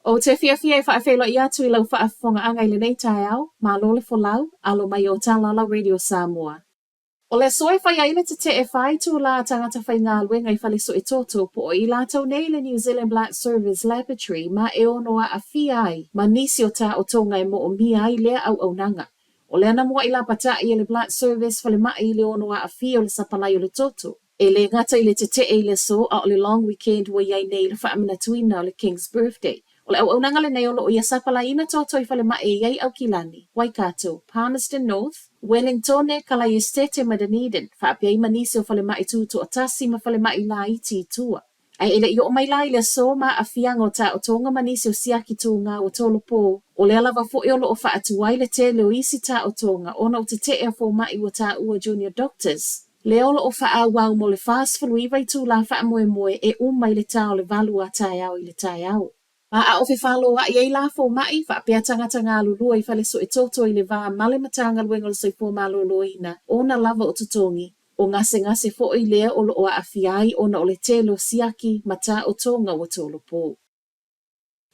Ou te fiafia e faafeiloai atu i lau faafofogaaga i lenei taeao, malo le folau, alo mai o Talalau Radio Samoa. O le aso e fai ai le tetee fa itulā a tagata faigaluega i fale suetoto po o i latou nei le New Zealand Blood Service Laboratory ma e ono aafia ai ma nisi o taotoga e moomia ai lea auaunaga. O lea na muai lapata'i e le Blood Service falemai i le ono aafia o le sapalai o le toto. E le gata i le tetee i le aso a o le long weekend ua i ai nei le faamanatuina o le King's Birthday. O le auaunaga lenei o loo ia sapalaiina toto i falemai e i ai Aukilani, Waikato, Palmerston North, Wellingtone, Kalaiestete ma Dunedin, faapea ai ma nisi o falemai tutoatasi ma falemai laiti i tua. Ae e le i oo mai la i le aso ma aafiaga o taotoga ma nisi o siaki tugā ua tolopo, o lea lava foi o loo faatuai le tele o isi taotoga ona o tetee a fomai ua taua junior doctors, lea o loo faaauau mo le 49 itulā faamoemoe e uma i le tā o le 8 a taeao i le taeao. Ma a o fefaloai ai la fomai, faapea tagata galulue i fale suetoto i le va ma le Matagaluega o le Soifua Maloloina ona lava o totogi, o gasegase foi lea o loo aafia ai ona o le tele o siaki ma taotoga ua tolopo.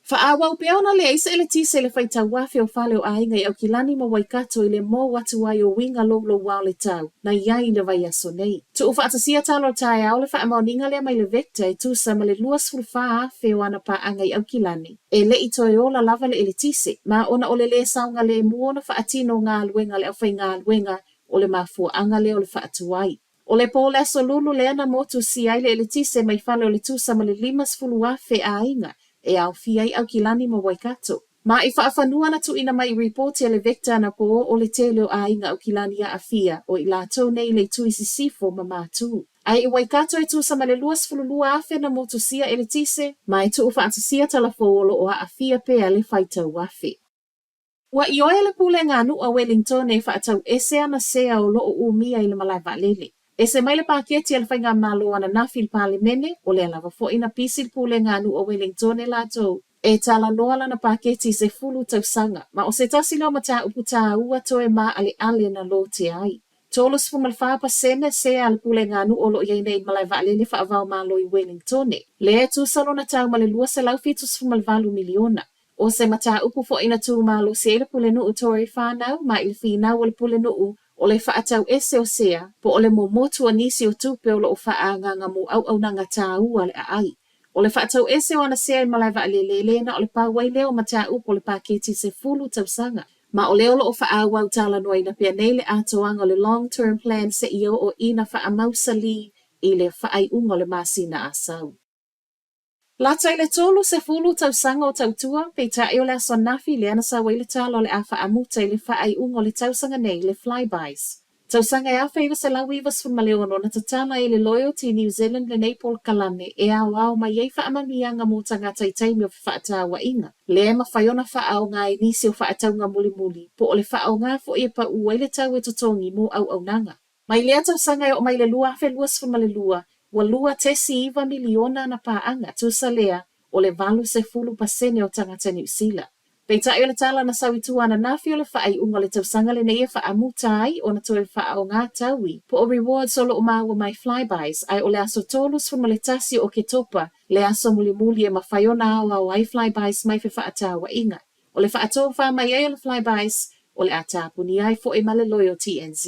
Faaauau pea ona leai se eletise i le faitau afe o fale o aiga i Aukilani ma Waikato i le mou atu ai o uiga louloua o le tau na i ai i le vaiaso nei. Tuufaatasia tala o le taeao le faamaoniga lea mai le Vector e tusa ma le 24,000 o ana paaga i Aukilani e le i toe ola lava le eletise, ma ona o le lē saogalemu ona faatino galuega a le aufaigaluega o le mafuaaga lea o le faatuai. O le po o le Aso Lulu lea na motusia ai le eletise mai fale o le tusa ma le 50,000 aiga e aofia ai Aukilani ma Waikato. Ma i faafanua na tuuina mai i ripoti a le Vector anapo o le tele o aiga Aukilani aafia, o i latou nei i le itu i sisifo ma Matū. Ae i Waikato e tusa ma le 22,000 na motusia eletise, ma e tuufaatasia talafou o loo aafia pea le faitau afe. Ua ioe le Pulega a Nuu a Wellingtone e faatau ese ana sea o loo umia i le malae vaalele. Ese mai le paketi a le Faigamalo ananafi i le Palemene, o lea lava foi na pisi le Pulega a Nuu a Wellingtone latou e talanoa lana paketi i 10 tausaga, ma o se tasi lea o mataupu tāua toe maaleale na lotea ai. 34% sea a le Pulega a Nuu o loo i ai nei i le malae vaalele faava-o-Malo i Wellingtone, lea e tusa lona tau ma le $278 miliona. O se mataupu foi na tu malosi ai le Pulenuu Tory Whānau ma i le finau o le Pulenuu o le faatau ese o sea po o le momotu o nisi o tupe o lo o faaagaaga mo auaunaga tāua a le aai. O le faatau ese o ana sea i le malae vaalele e le na o le pau ai lea o mataupu o le paketi 10 tausaga ma o lea o lo o faaauau talanoaina pea nei le atoaga o le Long Term Plan seia oo ina faamausalī i le faaiuga o le masina Asau. Lata i le 30 tausaga o tautua, peitai o le aso ananafi lea na sau ai le tala o le a faamuta i le faaiuga o le tausaga nei le Flybys. Tausaga e 1996 na tatala ai e le Loyalty New Zealand lenei polokalame e aoao mai ai faamanuiaga mo tagata i taimi o fefaatauaiga, lea e mafai ona faaaoga ai nisi o faatauga mulimuli po o le faaaoga foi e paū ai le tau e totogi mo auaunaga. Mai lea tausaga e oo mai i le 2022, ua 2.9 miliona ana paaga, tusa lea o le 80% o tagata Niu Sila. Peitai o le tala na sau i tua ananafi o le faaiuga o le tausaga lenei e faamuta ai ona toe faaaoga taui po o rewards o lo o maua mai Flybys ae o le aso 31 o Oketopa le aso mulimuli e mafai ona aoao ai Flybys mai fefaatauaiga. O le faatofa mai ai o le Flybys, o le a tapunia ai foi ma le Loyalty NZ.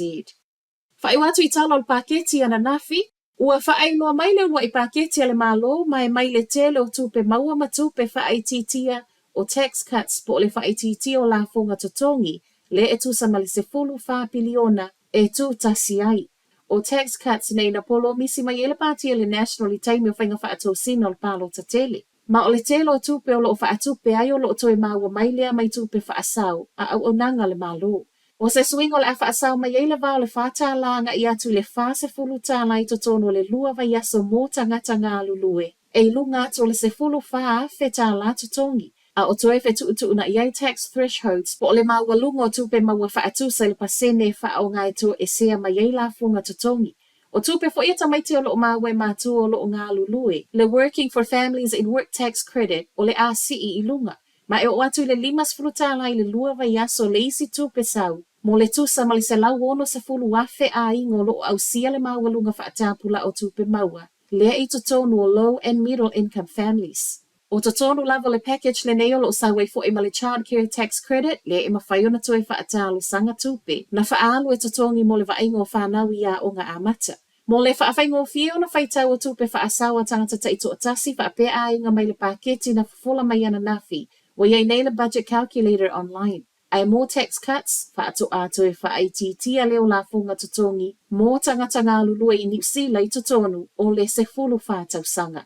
Faaiu atu i tala o le paketi ananafi, ua faailoa mai le uluai paketi a le Malo ma e mai le tele o tupe maua ma tupe faaitiitia o tax cuts po o le faaitiitia o lafoga totogi lea e tusa ma le 14 piliona e tūtasi ai. O tax cuts nei na polomisi mai ai le pāti a le National i taimi o faiga faatosina o le palota tele. Ma o le tele o tupe o lo o faatupe ai o lo o toe maua mai lea mai tupe faasao a auaunaga a le Malo. O se suiga o le a faasao mai ai le va o le $4 agai atu i le $40 i totonu o le lua vaiaso mo tagata galulue e i luga atu o le $14,000 totogi, a o toe fetuutuunai ai tax thresholds po o le maualuga o tupe maua faatusa i le pasene e faaaoga e toesea mai ai lafoga totogi. O tupe foi a tamaiti o lo o maua e matua o lo o galulue, le Working for Families in Work Tax Credit, o le a sii i luga, ma e oo atu i le $50 i le lua vaiaso le isi tupe sau mo le tusa ma le 160,000 aiga o lo o ausia le maualuga faatapulaa o tupe maua lea i totonu o low and middle income families. O totonu lava o le package lenei o lo o sau ai foi ma le Child Care Tax Credit lea e mafai ona toe faatalosaga tupe na faaalu e totogi mo le vaaiga o fanau i aoga amata. Mo le faafaigofie ona faitau o tupe faasao a tagata taitoatasi faapea aiga mai le paketi na fofola mai ananafi, ua i ai nei le Budget Calculator online. Ae mo tax cuts, faatoa toe faaitiitia lea o lafoga totogi mo tagata galulue i Niu Sila i totonu o le 14 tausaga.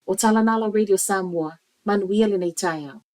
O Talanala Radio Samoa, manuia lenei taeao.